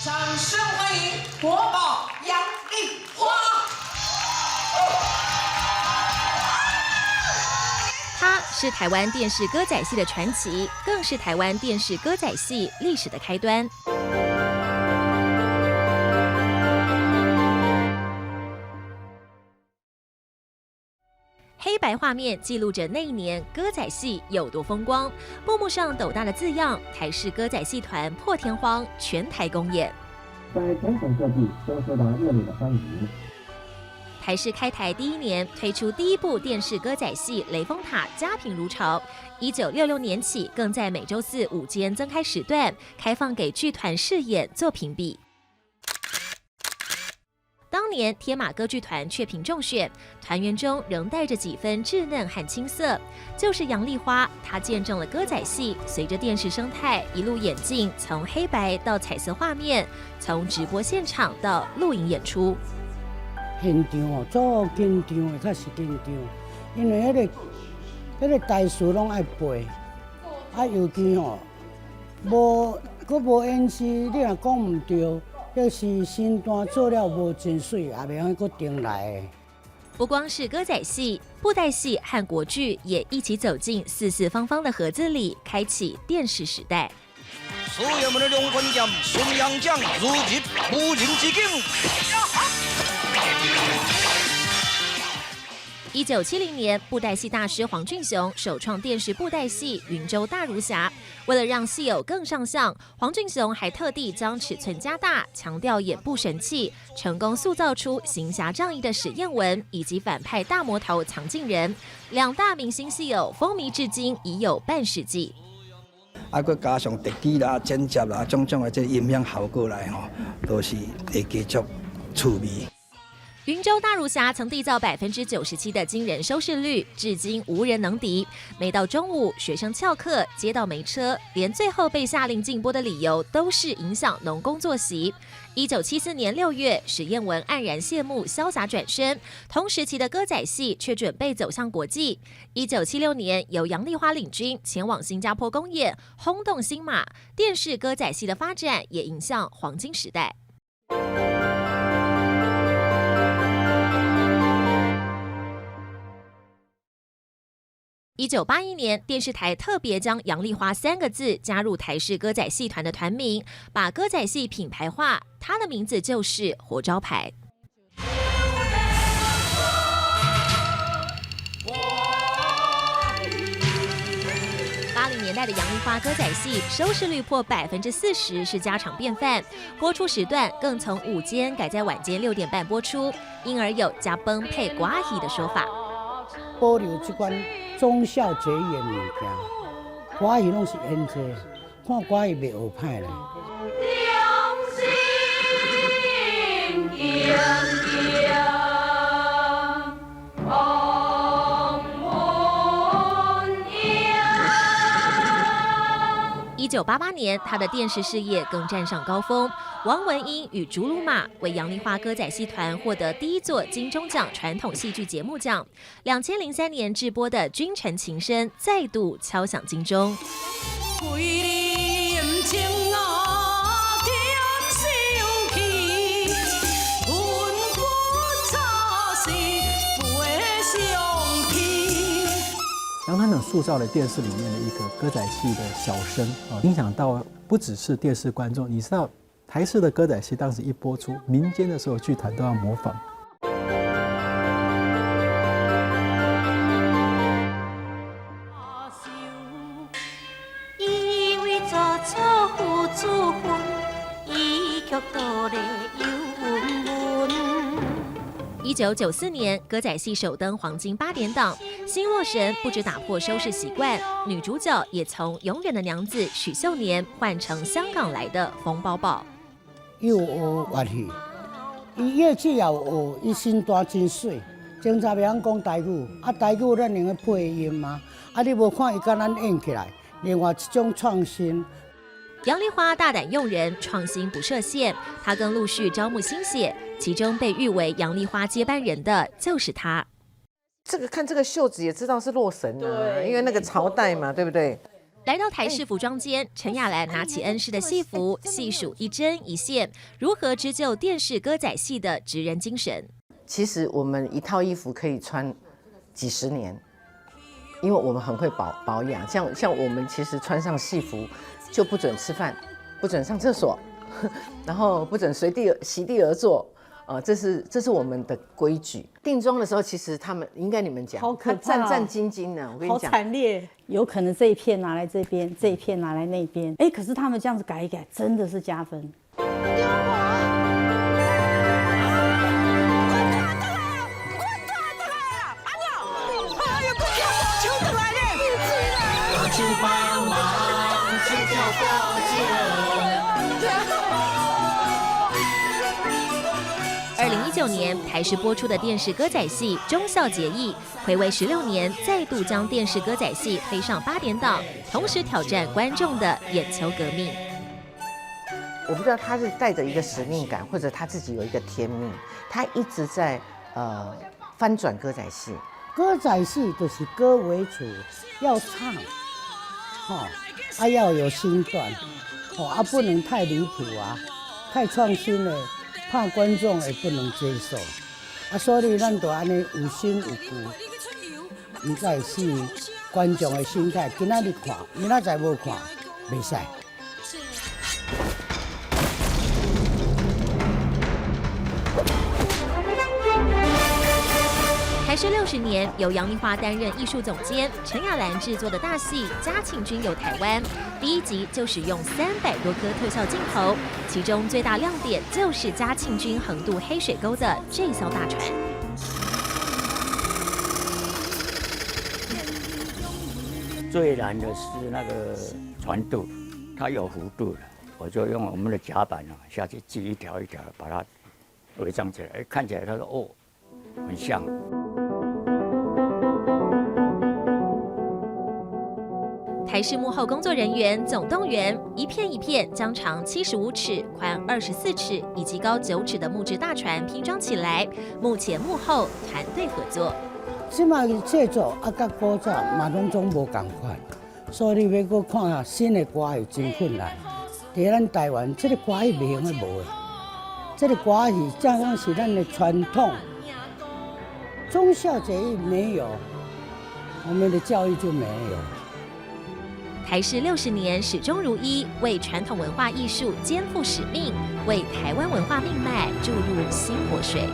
掌聲歡迎國寶楊麗花。她是台灣電視歌仔戲的傳奇，更是台灣電視歌仔戲歷史的開端。黑白畫面記錄着那一年歌仔戲有多風光，布幕上斗大的字樣，台視歌仔戲團破天荒全台公演，在全省各地都受到熱烈的歡迎。台視開台第一年推出第一部電視歌仔戲《雷峰塔》，家評如潮。1966年起，更在每週四午間增開時段，開放給劇團試演做評比。當年天馬歌劇團卻憑中選，團員中仍帶着幾分稚嫩和青澀，就是楊麗花，她見證了歌仔戲隨着電視生態一路演進，從黑白到彩色畫面，從直播現場到錄影演出。現場哦，足緊張的，確實緊張，因為彼個台詞攏愛背，啊，尤其吼，無閣無演示，你若講毋對，就是身段做了無真媠，也袂用閣重來。不光是歌仔戲、布袋戲和國劇，也一起走進四四方方的盒子裡，開啟電視時代。所有們的龍魂劍，順陽將如入無人之境。1970年，布袋戲大師黃俊雄首創電視布袋戲《雲州大儒俠》。為了讓戲偶更上相，黃俊雄還特地將尺寸加大，強調眼部神氣，成功塑造出行俠仗義的史艷文以及反派大魔頭藏鏡人兩大明星戲偶，風靡至今已有半世紀。啊，閣加上特技啦、剪接啦，種種的這音響效果來吼，都是會繼續趣味。雲州大儒俠曾締造97%的驚人收視率，至今無人能敵。每到中午，學生翹課，街道沒車，連最後被下令禁播的理由都是影響農工作息。1974年6月，史艷文黯然謝幕，瀟灑轉身。同時期的歌仔戲卻準備走向國際。1976年，由楊麗花領軍前往新加坡公演，轟動新馬。電視歌仔戲的發展也迎向黃金時代。1981年，電視台特別將楊麗花三個字加入台視歌仔戲團的團名，把歌仔戲品牌化，她的名字就是活招牌。80年代的楊麗花歌仔戲收視率破40%是家常便飯，播出時段更從午間改在晚間6點半播出，因而有呷飯配歌仔戲的說法。保留這款忠孝節義的物件，歌仔戲攏是演這個，看歌戲袂學歹咧。忠心堅強，王文英。 1988年，她的電視事業更站上高峰。王文英與竹魯馬為楊麗花歌仔戲團獲得第一座金鐘獎傳統戲劇節目獎。2003年製播的《君臣情深》再度敲響金鐘。為你情啊點受氣，阮不早是飛上天。楊團長塑造了電視裡面的一個歌仔戲的小生啊，影響到不只是電視觀眾，你知道台視的歌仔戲當時一播出，民間的所有劇團都要模仿。以為做祖父子孫，伊卻倒咧又溫溫。 1994年，歌仔戲首登黃金八點檔，《新洛神》不止打破收視習慣，女主角也從永遠的娘子許秀年換成香港來的馮寶寶。伊有學樂器，伊樂器也有學，伊身段真媠。前陣袂曉講台語，啊台語咱用咧配音嘛，啊你無看伊佮咱演起來，另外一種創新。楊麗花大膽用人，創新不設限，她更陸續招募新血，其中被譽為楊麗花接班人的就是她。這個看這個袖子也知道是洛神啊，因為那個朝代嘛，對不對？來到台視服裝間，陳亞蘭拿起恩師的戲服，細數一針一線，如何織就電視歌仔戲的職人精神。其實我們一套衣服可以穿幾十年，因為我們很會保養。像我們其實穿上戲服就不准吃飯，不准上廁所，然後不准隨地席地而坐。這是我們的規矩。定妝的時候，其實他們應該你們講，好可怕，戰戰兢兢的。我跟你講，好慘烈。有可能這一片拿來這邊，這一片拿來那邊。哎，可是他們這樣子改一改，真的是加分。2019年台視播出的電視歌仔戲《忠孝節義》，睽違16年，再度將電視歌仔戲推上八點檔，同時挑戰觀眾的眼球革命。我不知道他是帶着一個使命感，或者他自己有一個天命，他一直在翻轉歌仔戲。歌仔戲就是歌為主，要唱，吼，啊要有身段，吼啊不能太離譜啊，太創新了。怕觀眾也不能接受，啊，所以咱就按呢有新有舊，毋才會適應觀眾的心態。今仔日看，明仔載無看，袂使。台視60年，由楊麗花擔任藝術總監，陳亞蘭製作的大戲《嘉慶君遊台灣》，第一集就使用300多顆特效鏡頭，其中最大亮點就是嘉慶君橫渡黑水溝的這艘大船。最難的是那個船渡，它有弧度的，我就用我們的夾板啊下去繫一條一條，把它圍裝起來，看起來他說哦，很像。台視幕後工作人員總動員，一片一片將長75尺、寬24尺以及高9尺的木質大船拼裝起來。幕前幕後團隊合作。這擺製作啊，佮古早嘛攏總無仝款，所以你欲閣看下新的歌戲真困難。佇咱台灣，這個歌戲袂用得無的，這個歌戲正講是咱的傳統。忠孝節義沒有，我們的教育就沒有。台視60年始終如一，為傳統文化藝術肩負使命，為台灣文化命脈注入新活水。